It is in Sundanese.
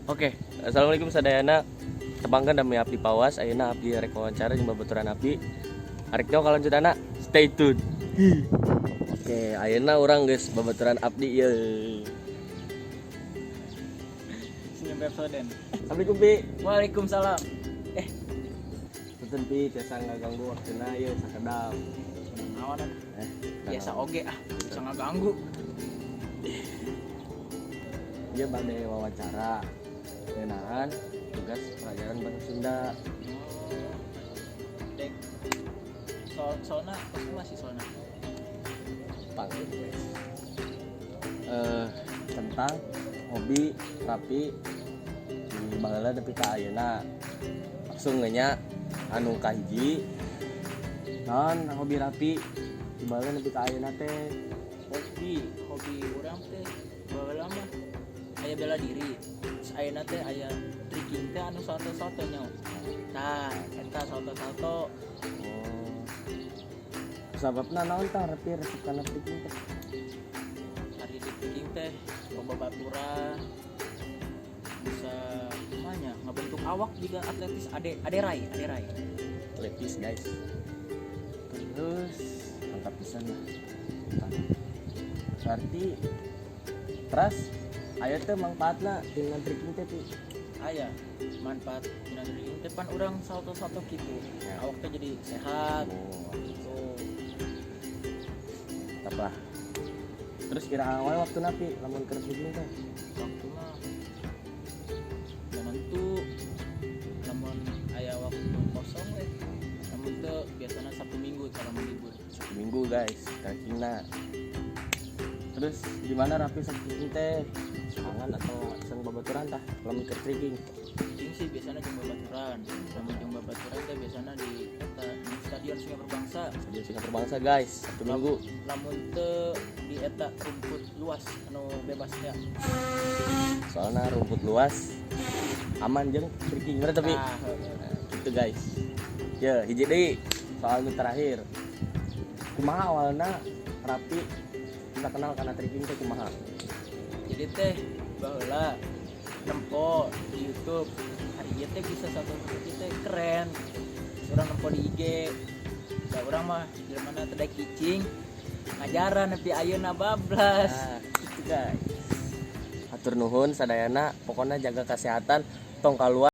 Oke, assalamualaikum sadayana. Tepangkeun, nami abdi Pawas, ayeuna abdi rek wawancara jeung babaturan abdi. Arek nyaho kalanjutana, stay tune. Oke, ayeuna urang geus babaturan abdi ye. Senyum Pepsodent. Assalamualaikum, Pi. Waalaikumsalam. Punten, Pi, tiasa ngaganggu waktuna ieu sakedap. Naon? Eh, Biasa oge ah, bisa ngaganggu. Dia bade wawancara ngeunaan tugas pelajaran bahasa Sunda. Dek. Soalna pasti masih soalna. Pang. Eh, tentang hobi Rapi di baheula nepi ka ayeuna. Langsung nya, anu kahiji, naon hobi Rapi di baheula nepi ka ayeuna teh? Hobi urang teh baheula mah aya bela diri. Terus ayeuna teh aya tricking teh anu salto-salto nya. Tah, eta salto-salto. Oh, sababna naon tah Rapi resep kana tricking teh? Ari di tricking teh loba baturan, bisa namanya ngebentuk awak juga atletis, ade ade rai ade rai. Atletis, guys. Terus mantap pisan lah. Berarti terus aya teh manfaatna dengan tricking teh, Pi? Aya manfaat dina tricking teh, pan urang salto-salto gitu. Ya. Awak teh jadi sehat. Oh, gitu. Mantap lah. Terus kira awal waktu napi lamun keur tricking teh? Waktu mah ya nentu, lamun aya waktu kosong we, lamun teu biasanya Sabtu Minggu kalau mau libur. Sabtu Minggu, guys, trekkingna. Terus gimana Rapi tricking teh, sorangan atau sareng babaturan tah lamun keur trekking? Trekking sih biasanya jeung babaturan. Lamun jeung babaturan teh biasanya di eta, di Stadion Singaperbangsa. Stadion Singaperbangsa, guys, Sabtu Minggu. Lamun teu di eta rumput luas anu bebasnya. Soalnya rumput luas aman jeung trekking bener, tapi Nah, heeh. nah, gitu, guys. Ya, hiji deui soal nu terakhir, kumaha awalna Rapi kita kenal karena trekking teh kumaha? Jadi teh baheula nempo di YouTube, hari ieu teh bisa satu satu teh keren. Terus urang nempo di IG da, urang mah jelema teh daek cicing ngajaran nepi ayeuna bablas. Nah, gitu, guys. Hatur nuhun sadayana, pokoknya jaga kesehatan, tong keluar.